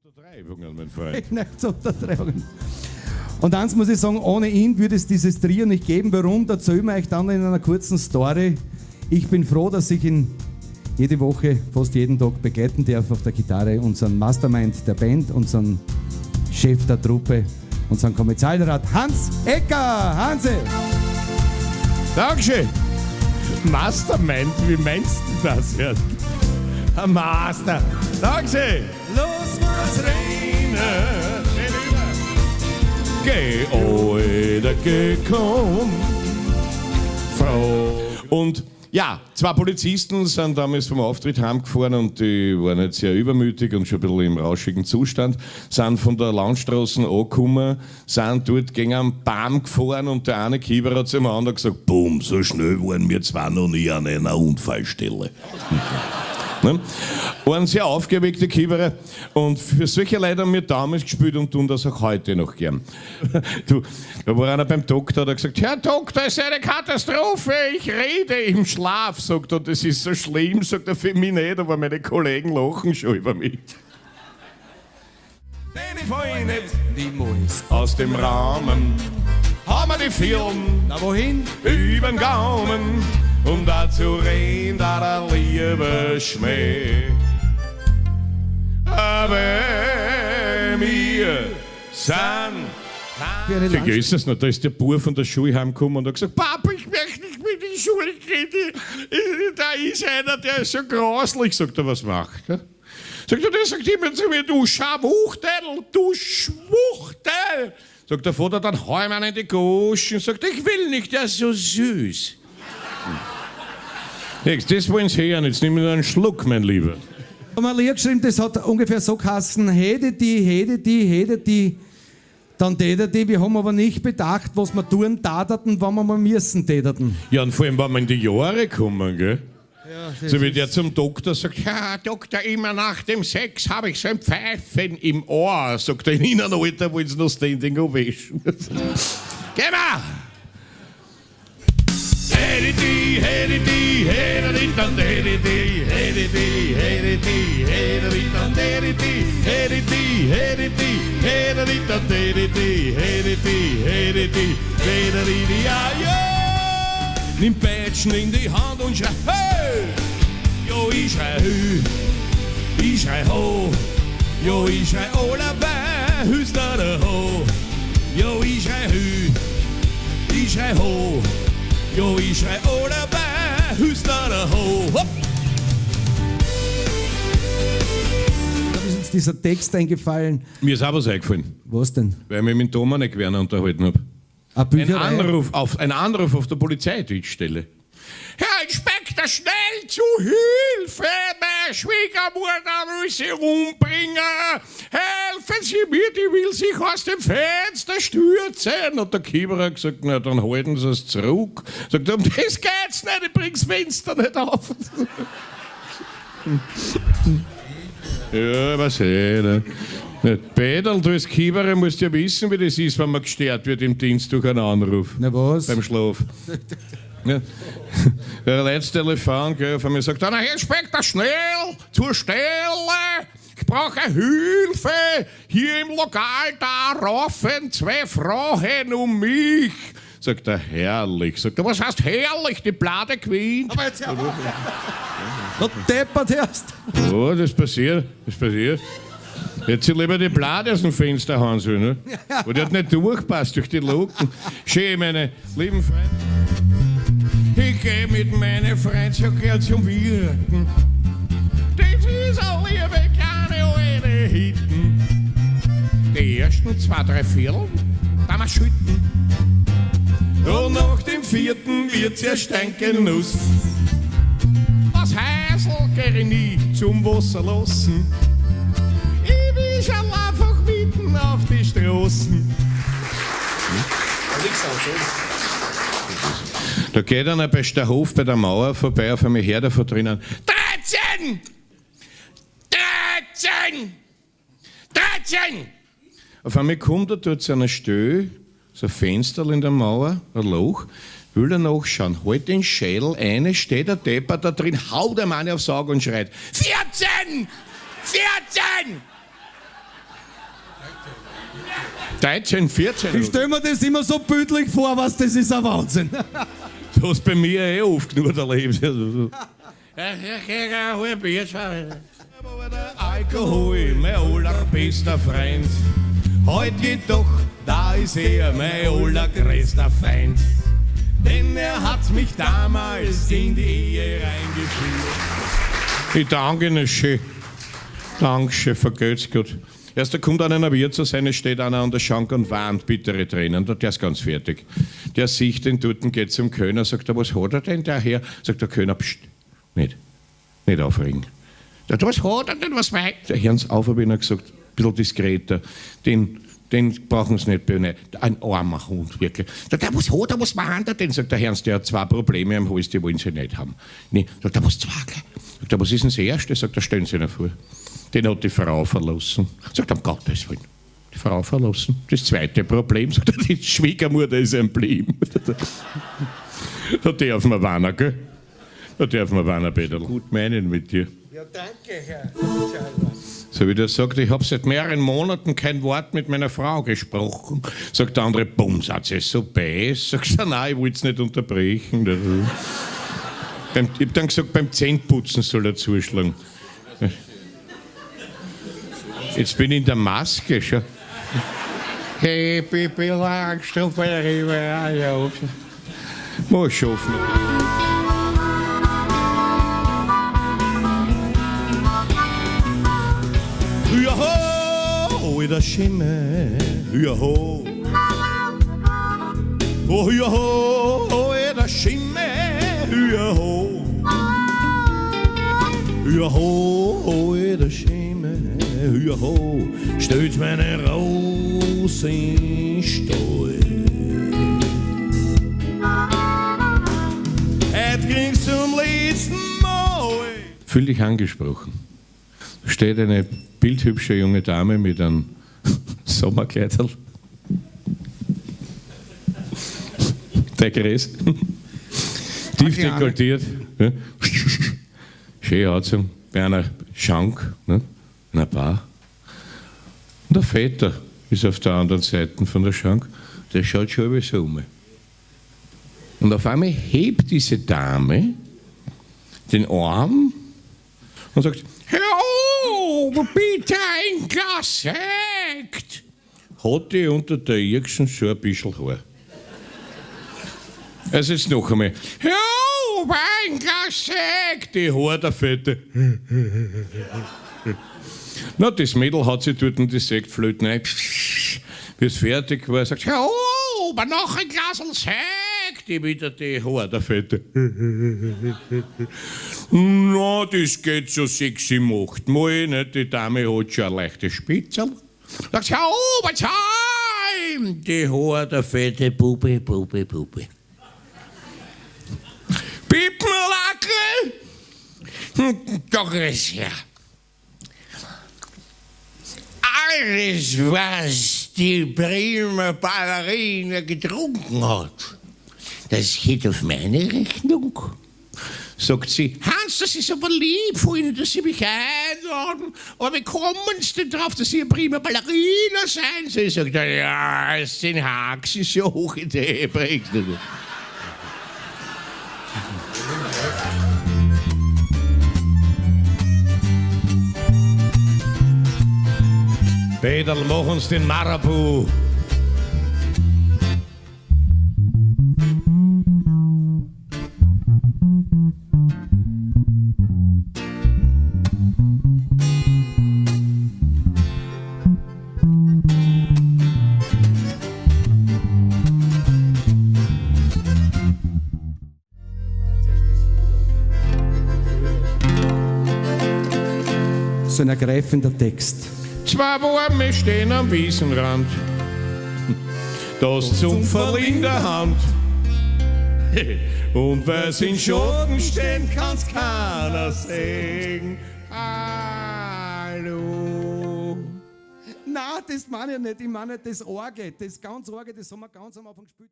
Untertreibungen, mein Freund. Neigt Untertreibungen. Und eins muss ich sagen, ohne ihn würde es dieses Trio nicht geben. Warum? Da erzählen wir euch dann in einer kurzen Story. Ich bin froh, dass ich ihn jede Woche, fast jeden Tag begleiten darf auf der Gitarre, unseren Mastermind der Band, unseren Chef der Truppe, unseren Kommerzialrat Hans Ecker. Hanse! Dankeschön. Mastermind, wie meinst du das jetzt? Ein Master. Dankeschön. Los was Reine, Geh, Alter, geh, komm. Frau. Und ja, zwei Polizisten sind damals vom Auftritt heimgefahren und die waren jetzt sehr übermütig und schon ein bisschen im rauschigen Zustand, sind von der Landstraße angekommen, sind dort gegen einen Baum gefahren und der eine Kieber hat zum anderen gesagt, Boom, so schnell waren wir zwar noch nie an einer Unfallstelle. Ne? Waren sehr aufgeweckte Kieberer und für solche Leute haben wir damals gespielt und tun das auch heute noch gern. Du, da war einer beim Doktor, der hat gesagt, Herr Doktor, es ist eine Katastrophe, ich rede im Schlaf, sagt er, das ist so schlimm, sagt er, für mich nicht, aber meine Kollegen lachen schon über mich. Denn ich fall nicht Niemals. aus dem Rahmen, haben wir die Firmen Na wohin? übern Gaumen und dazu rennt da der liebe Schmäh. Aber wir sind. Für eine Sicher ist das noch. Da ist der Bub von der Schule heimgekommen und hat gesagt: Papa, ich möchte nicht mit in die Schule gehen. Da ist einer, der ist so grauslich. Sagt er, was macht er? Sagt er, der sagt immer zu mir, du Schwuchtel, du Schwuchtel. Sagt der Vater, dann hau ich mir in die Goschen. Sagt er, ich will nicht, der ist so süß. Jetzt, das wollen Sie hören. Jetzt nimm ich noch einen Schluck, mein Lieber. Haben wir ein Lied geschrieben, das hat ungefähr so geheißen, hätte die, hätte die, hätte die, dann täte die. Wir haben aber nicht bedacht, was wir tun taten, wenn wir mal müssen täten. Ja, und vor allem, wenn wir in die Jahre kommen, gell? Ja, so wie der zum Doktor sagt, ja, Doktor, immer nach dem Sex habe ich so ein Pfeifen im Ohr. Sagt er, in Ihnen Alter wollen Sie noch Standing Ovation. Geh mal! Hey, hey, di, hey, di, dann, hey, di, hey, di, hey, di, hey, di, dann, hey, di, hey, di, hey, di, hey, di, dann, hey, di, hey, di, hey, di, hey, di, di, ja, ja. Nimm Peitschen in die Hand und schrei, hey! Jo, ich schrei, hü, ich schrei, ho, jo, ich schrei, oh, hüster, ho, jo, ich schrei, hü, ich schrei, ho. Jo, ich schrei, oh, dabei, hüster, ho, hopp. Da ist uns dieser Text eingefallen. Mir ist auch was eingefallen. Was denn? Weil ich mich mit Dominik Werner unterhalten habe. Eine Bücherei? Ein Anruf auf der Polizeidienststelle. Herr Inspektor, schnell zu Hilfe! Meine Schwiegermutter will sie umbringen! Helfen Sie mir, die will sich aus dem Fenster stürzen! Und der Kieberer hat gesagt, na dann halten Sie es zurück. Sagt er, um das geht's nicht, ich bring's Fenster nicht auf. Ja, was eh, ne? Peterl, du als Kieberer musst ja wissen, wie das ist, wenn man gestört wird im Dienst durch einen Anruf. Na was? Beim Schlaf. Ja. Der letzte Telefon, gell, auf einmal sagt einer, Herr Inspektor, schnell, zur Stelle, ich brauche Hilfe, hier im Lokal, da raufen zwei Frauen um mich. Sagt er, herrlich. Sagt er, was heißt herrlich, die Plade gewinnt. Aber jetzt hör auf. Da deppert erst. Oh, das passiert, das passiert. Jetzt sie lieber die Plade aus dem Fenster hauen sollen, ne? Aber die hat nicht durchpasst durch die Luken. Schön, meine lieben Freunde. Ich geh mit meinen Freunden so gern zum Wirten. Das ist eine liebe kleine alte Hitten. Die ersten 2, 3 Viertel, da wir schütten. Und nach dem vierten wird's erst ein Genuss. Das Häusl geh ich nie zum Wasser lassen. Ich wisch einfach mitten auf die Straßen. Da geht einer bei Stahof bei der Mauer vorbei, auf einmal hört er von drinnen: 13! 13! 13! Auf einmal kommt er dort zu einer Stelle, so ein Fensterl in der Mauer, ein Loch, will er nachschauen, halt den Schädel ein, steht der Depper da drin, haut ihm eine aufs Auge und schreit: 14! 14! 13, 14. Ich stelle mir das immer so bildlich vor, was das ist ein Wahnsinn. Du hast bei mir eh oft genug erlebt. Alkohol, mein allerbester Freund. Heute jedoch, da ist er mein allergrößter Feind. Denn er hat mich damals in die Ehe reingeführt. Ich danke Ihnen schön. Dankeschön, vergelt's Gott. Erst da kommt einer in der Wirtshaus rein, steht einer an der Schank und weint bittere Tränen. Der ist ganz fertig. Der sieht den dort, geht zum Kölner, sagt er, was hat er denn der Herr? Sagt der Kölner, pst, nicht aufregen. Der, was hat er denn, was weint? Der Herrn auf, hab ich ihnen gesagt, ein bisschen diskreter, den brauchen sie nicht beneiden. Ein armer Hund, wirklich. Sagt er, was hat er, was meint er denn? Sagt der Herrn, der hat zwei Probleme am Hals, die wollen sie nicht haben. Nee, sagt er, was zwei? Sagt er, was ist denn das Erste? Sagt er, stellen Sie ihn vor. Den hat die Frau verlassen. Sagt er, um Gottes Willen, die Frau verlassen. Das zweite Problem, sagt er, die Schwiegermutter ist ein geblieben. Da darf man weinen, gell? Da darf man weinen, Peter. Gut meinen mit dir. Ja, danke, Herr Schalmer. So wie der sagt, ich habe seit mehreren Monaten kein Wort mit meiner Frau gesprochen. Sagt der andere, bumm, sagt sie so beiß. Sagt er, nein, ich wollte es nicht unterbrechen. Ich hab dann gesagt, beim Zähneputzen soll er zuschlagen. Jetzt bin ich in der Maske schon. Hey, Bibi, Langstrumpf, muss schaffen. Jaho, alter Schimmel, jaho. Oh, jaho, alter Schimmel, jaho. Jaho, alter Schimmel, jaho. Stellt meine Rose in Stall. Heut ging's zum letzten Mal. Fühl dich angesprochen. Steht eine bildhübsche junge Dame mit einem Sommerkleiderl. Der Gräs. Tief dekoltiert. Ja. Schön angezogen. Bei einer Schank, ne? In einer Bar. Und der Vetter ist auf der anderen Seite von der Schank. Der schaut schon so um. Und auf einmal hebt diese Dame den Arm und sagt, Herr Ober, bitte ein Glas Sekt. Hat die unter der Irksen schon ein bisschen Haar. Also jetzt noch einmal, Herr Ober, ein Glas Sekt. Die Haar der Fette. Na, das Mädel hat sich dort in die Sektflöte rein. Bis es fertig war, sagt, Herr Ober, noch ein Glas Sekt. Die wieder die Haar der Fette. Na, das geht so 6, 7, 8 Mal. Nicht? Die Dame hat schon ein leichtes Spitzel. Sagt, Herr Ober, die Haar der Fette, Bube, Bube, Bube. Pippenlackel? Doch ist ja. Alles, was die prima Ballerina getrunken hat, das geht auf meine Rechnung. Sagt sie, Hans, das ist aber lieb von Ihnen, dass Sie mich einladen. Aber wie kommen Sie denn drauf, dass Sie eine prima Ballerina sein? Sie sagt, ja, es sind Haxen ist ja hoch in die bringt. Peterl, mach uns den Marabu. So ein ergreifender Text. Zwei Bäume stehen am Wiesenrand, das Zupferl in der Hand. Und weil's in Schatten stehen, kann's keiner sehen. Hallo. Nein, das meine ich nicht. Ich meine das Orge. Das ganz Orge, das haben wir ganz am Anfang gespielt.